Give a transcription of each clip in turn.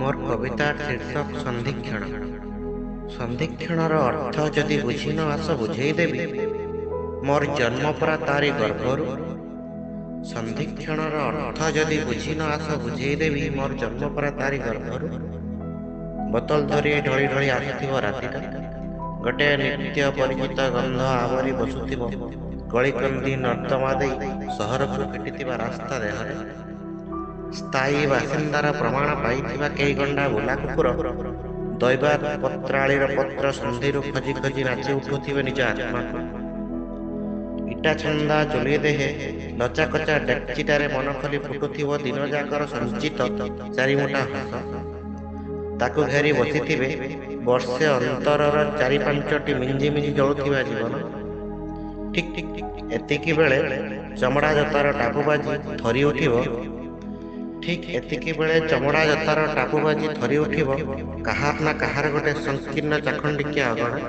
ମୋର କବିତା ଶୀର୍ଷକ ସନ୍ଧିକ୍ଷଣ। ସନ୍ଧିକ୍ଷଣର ଅର୍ଥ ଯଦି ବୁଝି ନ ଆସ ବୁଝେଇଦେବି, ମୋର ଜନ୍ମ ପରା ତାରି ଗର୍ଭରୁ। ସନ୍ଧିକ୍ଷଣର ଅର୍ଥ ଯଦି ବୁଝି ନ ଆସ ବୁଝେଇଦେବି, ମୋର ଜନ୍ମ ପରା ତାରି ଗର୍ଭରୁ। ବୋତଲ ଧରି ଢଳି ଢଳି ଆସୁଥିବ ରାତିଟା, ଗୋଟେ ନିତ୍ୟ ପରିଚିତ ଗନ୍ଧ ଆବୋରି ବସୁଥିବ ଗଳିକନ୍ଦି ନର୍ଦ୍ଦମା ଦେଇ ସହରକୁ ଫିଟିଥିବା ରାସ୍ତା ଦେହରେ। ସ୍ଥାୟୀ ବାସିନ୍ଦାର ପ୍ରମାଣ ପାଇଥିବା କେଇ ଗଣ୍ଡା ବୁଲା କୁକୁର ଦୈବାତ୍ ପତ୍ରାଳିର ପତ୍ର ସନ୍ଧିରୁ ଖୋଜି ଖୋଜି ନାଚି ଉଠୁଥିବେ ନିଜ ଆତ୍ମାକୁ। ଇଟାଛନ୍ଦା ଚୁଲି ଦେହେ ଲଚାକଚା ଡେକ୍ଚିଟାରେ ମନ ଖୋଲି ଫୁଟୁଥିବ ଦିନଯାକର ସଞ୍ଚିତ ଚାରିମୁଠା ହସ। ତାକୁ ଘେରି ବସିଥିବେ ବର୍ଷେ ଅନ୍ତରର ଚାରି ପାଞ୍ଚଟି ମିଞ୍ଜି ମିଞ୍ଜି ଜଳୁଥିବା ଜୀବନ। ଠିକ୍ ଏତିକିବେଳେ ଚମଡ଼ା ଜୋତାର ଟାପୁ ବାଜି ଥରି ଉଠିବ। ଠିକ୍ ଏତିକିବେଳେ ଚମଡ଼ା ଜୋତାର ଟାପୁ ବାଜି ଥରି ଉଠିବ କାହାର ନା କାହାର ଗୋଟେ ସଂକୀର୍ଣ୍ଣ ଚାଖଣ୍ଡିକିଆ ଅଗଣା।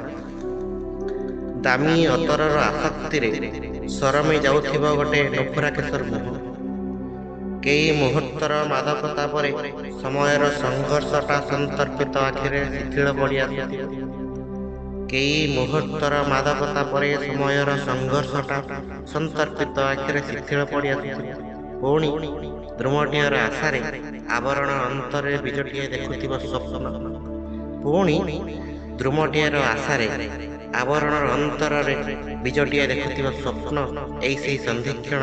ଦାମୀ ଅତରର ଆସକ୍ତିରେ ସରମି ଯାଉଥିବ ଗୋଟେ ନୁଖୁରା କେଶର ମୁହଁ। କେଇ ମୁହୂର୍ତ୍ତର ମାଦକତା ପରେ ସମୟର ସଂଘର୍ଷଟା ସନ୍ତର୍ପିତ ଆଖିରେ ଶିଥିଳ ପଡ଼ି ଆସୁଥିବ। କେଇ ମୁହୂର୍ତ୍ତର ମାଦକତା ପରେ ସମୟର ସଂଘର୍ଷଟା ସନ୍ତର୍ପିତ ଆଖିରେ ଶିଥିଳ ପଡ଼ି ଆସୁଥିବ। ପୁଣି ଦ୍ରୁମଟିଏର ଆଶାରେ ଆବରଣ ଅନ୍ତରରେ ବୀଜଟିଏ ଦେଖୁଥିବ ସ୍ୱପ୍ନ। ପୁଣି ଦ୍ରୁମଟିଏର ଆଶାରେ ଆବରଣର ଅନ୍ତରରେ ବୀଜଟିଏ ଦେଖୁଥିବ ସ୍ୱପ୍ନ। ଏଇ ସେଇ ସନ୍ଧିକ୍ଷଣ।